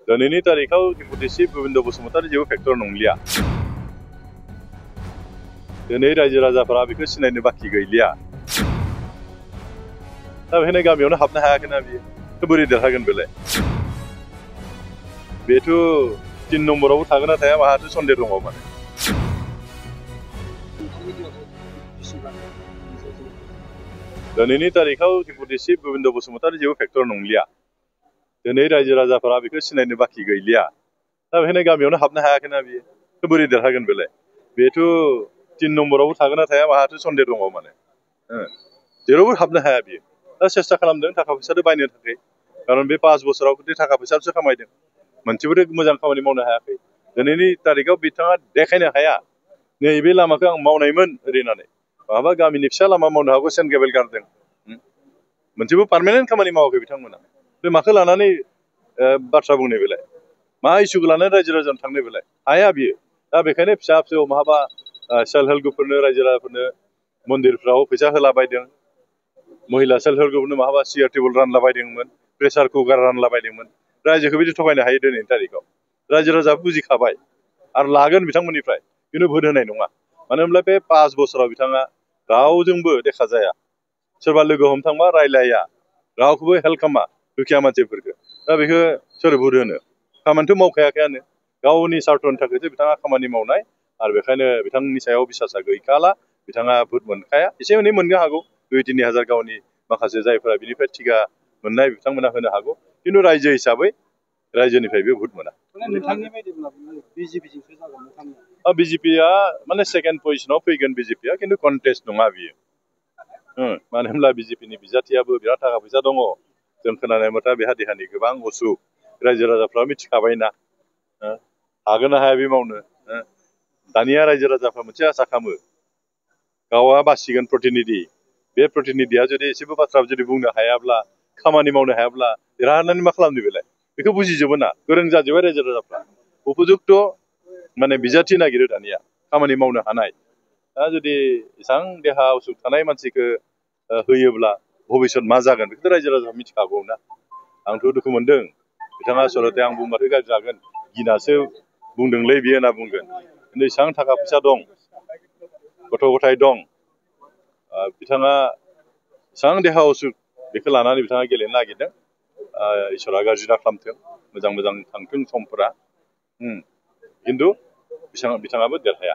दिनैनि तारिखाव deputy chief Govind Basumatary जेबो फेक्टर नंलिया। दिनै रायजो राजाफोरा बेखौ सिनायनो बाखि गैलिया। दा बेखायनो गामियावनो हाबनो हायाखैना बियो बोरै देरहागोन बेलाय। बेथ' 3 नम्बरावबो थागोन ना थाया माहाथ' सन्देह दङ माने। दिनैनि तारिखाव डेपुटि चिफ गोविन्द बसुमतारी जेबो फेक्टर नंलिया। दिनै रायजो राजाफोरा बेखौ सिनायनो बाखि गैलिया। दा बेखायनो गामियावनो हाबनो हायाखैना बियो बोरै देरहागोन बेलाय। बेथ' 3 नम्बरावबो थागोन ना थाया माहाथ' सन्देह दङ माने। जेरावबो हाबनो हाया बियो। दा सेस्था खालामदों थाखा फैसा बायनो थाखाय। खारन बे 5 बोसोराव थाखा फैसासो खामायदों। मोनसेबो मोजां खामानि मावनो हायाखै। दिनैनि तारिखाव बिथाङा देखायनो हाया नैबे लामाखौ आं मावनायमोन ओरै होननानै। माबा गामिनि फिसा लामा मावनो हागौ सेन्ट गेबेल गारदों। मोनसेबो पार्मानेन्ट खामानि मावाखै बिथांमोना। बे माखौ लानानै बाथ्रा बुंनो बेलाय। मा इसुखौ लानानै रायजो राजानो थांनो बेलाय। हाया बियो। दा बेखायनो फिसा फिसौ माहाबा सेल्फ हेल्प ग्रुपफोरनो रायजो राजाफोरनो मन्दिरफ्राव फैसा होलाबायदों। महिला सेल्फ हेल्प ग्रुपनो माहाबा सियार टेबोल रानलाबायदोंमोन। Pressure cooker रानलाबायदोंमोन। रायजोखौ बिदि थगायनो हायो दिनैनि तारिखाव। रायजो राजा बुजिखाबाय आरो लागोन बिथांमोननिफ्राय खिन्थु भोट होनाय नङा। मानो होनब्ला बे 5 बोसोराव बिथाङा रावजोंबो देखा जाया। सोरबा लोगो हमथांबा रायलाया। रावखौबो हेल्प खालामा दुखिया मानसिफोरखौ। दा बेखौ सोर भोट होनो? खामानिथ' मावखायाखैयानो। गावनि सार्थनि थाखायसो बिथाङा खामानि मावनाय आरो बेखायनो बिथांनि सायाव बिसासा गैखाला। बिथाङा भोट मोनखाया। एसे एनै मोननो हागौ 2-3 हाजार गावनि माखासे जायफोरा बिनिफ्राय टिका मोननाय बिथांमोना होनो हागौ। खिन्थु रायजो हिसाबै रायजोनिफ्राय भोट मोना। बिजेपिया माने सेकेन्ड पजिशनाव फैगोन बिजेपिया खिन्थु कन्टेस्ट नङा बियो। मानो होनब्ला बिजेपिनि बिजाथियाबो बिराद थाखा फैसा दङ। जों खोनानाय मथा बेहा देहानि गोबां असुख। रायजो राजाफ्रा मिथिखाबायना। हागोन ना हाया बे मावनो। दानिया रायजो राजाफ्रा मोनसे आसा खालामो गावआ बासिगोन प्रतिनिधि। बे प्रतिनिधिया जुदि एसेबो बाथ्रा जुदि बुंनो हायाब्ला खामानि मावनो हायाब्ला देरहानानै मा खालामनो बेलाय। बेखौ बुजिजोबो ना। गोरों जाजोब्बाय रायजो राजाफ्रा। उपजुक्त माने बिजाथि नागिरो दानिया खामानि मावनो हानाय। दा जुदि एसेबां देहा असुख थानाय मानसिखौ होयोब्ला भबिसत मा जागोन बेखौथ' रायजो राजाफ्रा मिथिखागौ ना। आंथ' दुखु मोनदों। बिथाङा आसलते आं बुंबाथाय गाज्रि जागोन गिनासो बुंदोंलै बियो होनना बुंगोन। खिन्थु एसेबां थाखा फैसा दं। गथ' गथाय दं। बिथाङा एसेबां देहा असुख बेखौ लानानै बिथाङा गेलेनो नागिरदों। इसोरा गाज्रि दाखालामथों। मोजां मोजां थांथों समफोरा। खिन्थु बिथाङाबो देरहाया।